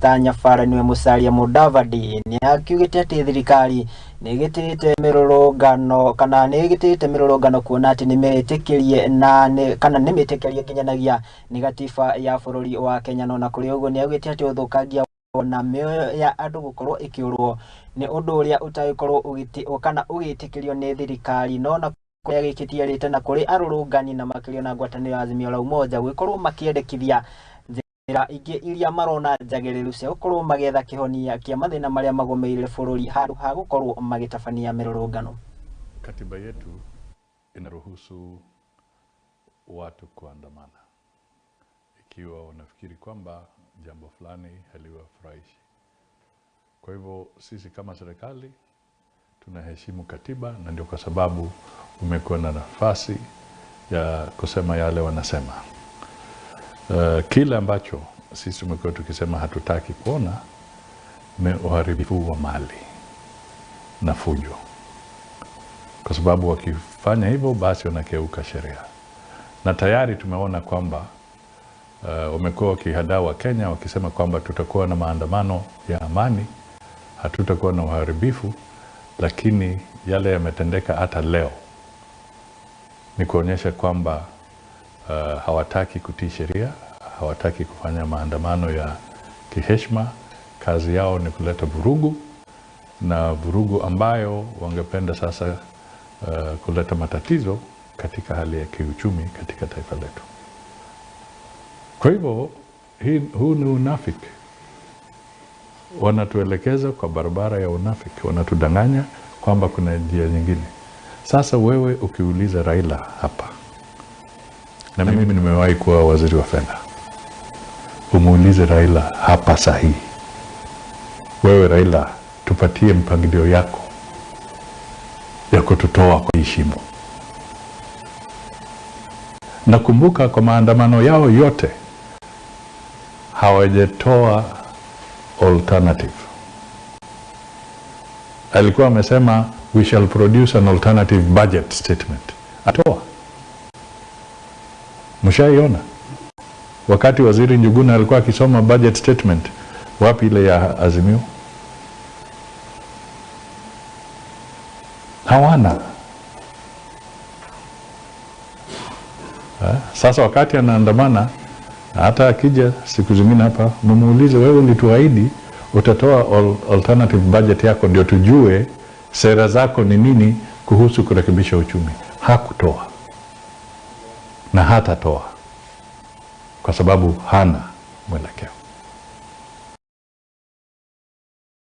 Minista Nyabara niwe Musalia Mudavadi ni akiugite ati thirikari ni gitite mirurungano kana ni gitite mirurungano kuona ati ni metikirie na kana ni metikirie nginyanagia ni gatiba ya bururi wa Kenya. No na kuri uguo ni augite ati uthukangia na mioyo ya andu gukorwo ikiurwo ni undu uria utagikorwo ugiti kana ugitikirio ni thirikari. No na kuria gĩkĩtiarĩte na kũrĩ arũrũngani na makĩria na ngwatanĩro ya Azimio la Umoja gũgĩkorwo makĩendekithia njĩra ingĩ iria marona njagĩrĩru cia gũkorwo magĩetha kĩhonia kĩa mathĩna marĩa magũmĩire bũrũri handũ ha gũkorwo magĩtabania mĩrũrũngano. Katiba yetu inaruhusu watu kuandamana ikiwa wanafikiri kwamba jambo fulani haliwafurahishi. Kwa hivyo sisi kama serikali tunaheshimu katiba, na ndio kwa sababu umekuwa na nafasi ya kusema yale wanasema. Kile ambacho sisi tumekuwa tukisema hatutaki kuona ni uharibifu wa mali na fujo, kwa sababu wakifanya hivyo basi wanakeuka sheria. Na tayari tumeona kwamba wamekuwa wakihadaa wa Kenya wakisema kwamba tutakuwa na maandamano ya amani, hatutakuwa na uharibifu, lakini yale yametendeka hata leo ni kuonyesha kwamba hawataki kutii sheria, hawataki kufanya maandamano ya kiheshima. Kazi yao ni kuleta vurugu, na vurugu ambayo wangependa sasa kuleta matatizo katika hali ya kiuchumi katika taifa letu. Kwa hivyo huu ni unafiki. Wanatuelekeza kwa barabara ya unafiki, wanatudanganya kwamba kuna njia nyingine. Sasa wewe ukiuliza Raila hapa, na mimi nimewahi kuwa waziri wa fedha, umuulize Raila hapa sahihi, wewe Raila, tupatie mpangilio yako ya kututoa kwa hii shimo. Nakumbuka kwa maandamano yao yote hawajatoa alternative. Alikuwa amesema we shall produce an alternative budget statement. Atoa. Mshaiona wakati waziri Njuguna alikuwa akisoma budget statement, wapi ile ya Azimio? Hawana. Sasa wakati anaandamana, hata akija siku zingine hapa, mumuulize wewe ulituahidi utatoa alternative budget yako ndio tujue sera zako ni nini kuhusu kurekebisha uchumi. Hakutoa na hatatoa kwa sababu hana mwelekeo.